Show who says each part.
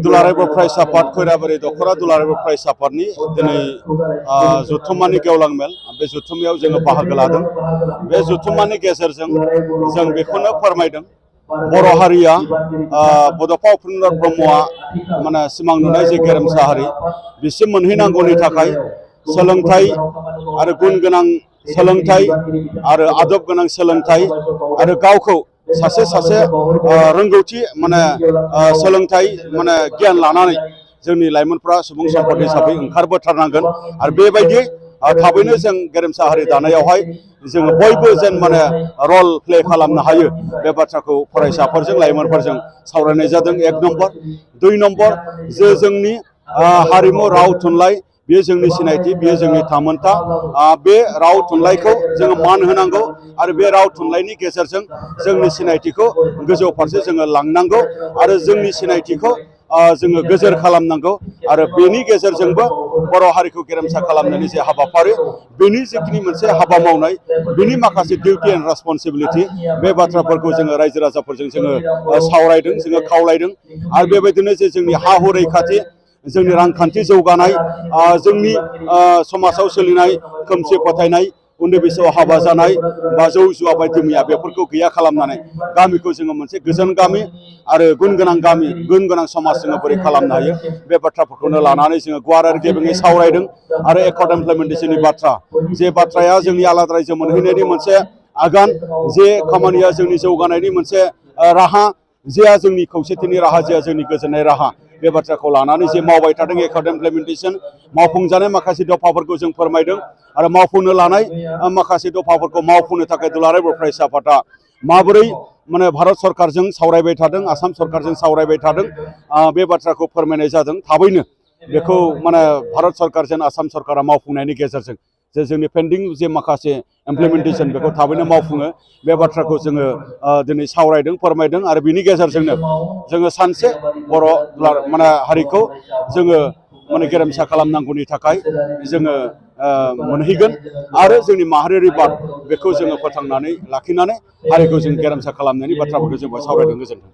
Speaker 1: दुलाराय बर' फरायसा आफाद खैराबारि दख'रा दुलाराय बर' फरायसा आफादनि दिनै जथुम्मानि गेवलां मेल बे जथुम्मायाव जोङो बाहागो लादों। बे जथुम्मानि गेजेरजों जों बेखौनो फोरमायदों बर' हारिया बड'फा उपेन्द्र ब्रह्मआ माने सिमां नुनाय जे गेरेमसा हारि बिसिम मोनहैनांगौनि थाखाय सोलोंथाइ आरो गुन गोनां सोलोंथाइ आरो आदब गोनां सोलोंथाइ आरो गावखौ सासे रोंगौथि माने सोलोंथाइ माने गियान लानानै जोंनि लाइमोनफ्रा सुबुं सम्पद हिसाबै ओंखारबोथारनांगोन आरो बेबायदि थाबैनो जों गेरेमसा हारि दानायावहाय जोङो बयबो जेन माने रल प्ले खालामनो हायो बे बाथ्राखौ फरायसाफोरजों लाइमोनफोरजों सावरायनाय जादों। 1 नम्बर 2 नम्बर जे जोंनि हारिमु राव थुनलाइ बेयो जोंनि सिनायथि बेयो जोंनि थामोनथा बे राव थुनलाइखौ जोङो मान होनांगौ आरो बे राव थुनलाइनि गेजेरजों जोंनि सिनायथिखौ गोजौ फारसे जोङो लांनांगौ आरो जोंनि सिनायथिखौ जोङो गोजोर खालामनांगौ आरो बेनि गेजेरजोंबो बर' हारिखौ गेरेमसा खालामनायनि जे हाबाफारि बेनि जिखिनि मोनसे हाबा मावनाय बेनि माखासे डिउटि एन्ड रेसपन्सिबिलिटि बे बाथ्राफोरखौ जोङो रायजो राजाफोरजों जोङो सावरायदों जोङो खावलायदों आरो बेबायदिनो जे जोंनि हा हु रैखाथि जोंनि रांखान्थि जौगानाय जोंनि समाजाव सोलिनाय खोमसि फोथायनाय उन्दै बैसोआव हाबा जानाय बा जौ जुवा बायदि मैया बेफोरखौ गैया खालामनानै गामिखौ जोङो मोनसे गोजोन गामि आरो गुन गोनां गामि गुन गोनां समाज जोङो बोरै खालामनो हायो बे बाथ्राफोरखौनो लानानै जोङो गुवार आरो गेबेङै सावरायदों आरो एकर्ड इमप्लिमेन्टेसननि बाथ्रा जे बाथ्राया जोंनि आलादा रायजो मोनहैनायनि मोनसे आगान जे खामानिया जोंनि जौगानायनि मोनसे राहा जेया जोंनि खौसेथिनि राहा जेया जोंनि गोजोननाय राहा बे बाथ्राखौ लानानै जे मावबाय थादों एकर्ड इमप्लिमेन्टेसन मावफुंजानाय माखासे दफाफोरखौ जों फोरमायदों आरो मावफुंनो लानाय माखासे दफाफोरखौ मावफुंनो थाखाय दुलाराय बर' फरायसा आफादा माबोरै माने भारत सरकारजों सावरायबाय थादों आसाम सरकारजों सावरायबाय थादों बे बाथ्राखौ फोरमायनाय जादों थाबैनो बेखौ माने भारत सरकारजों आसाम सरकारा मावफुंनायनि गेजेरजों जे जोंनि पेन्डिं जे माखासे इमप्लिमेन्टेसन बेखौ थाबैनो मावफुङो बे बाथ्राखौ जोङो दिनै सावरायदों फोरमायदों आरो बिनि गेजेरजोंनो जोङो सानसे बर' माने हारिखौ जोङो माने गेरेमसा खालामनांगौनि थाखाय जोङो मोनहैगोन आरो जोंनि माहारियारि बाद बेखौ जोङो फोथांनानै लाखिनानै हारिखौ जों गेरेमसा खालामनायनि बाथ्राफोरखौ जों सावरायदों। गोजोन्थों।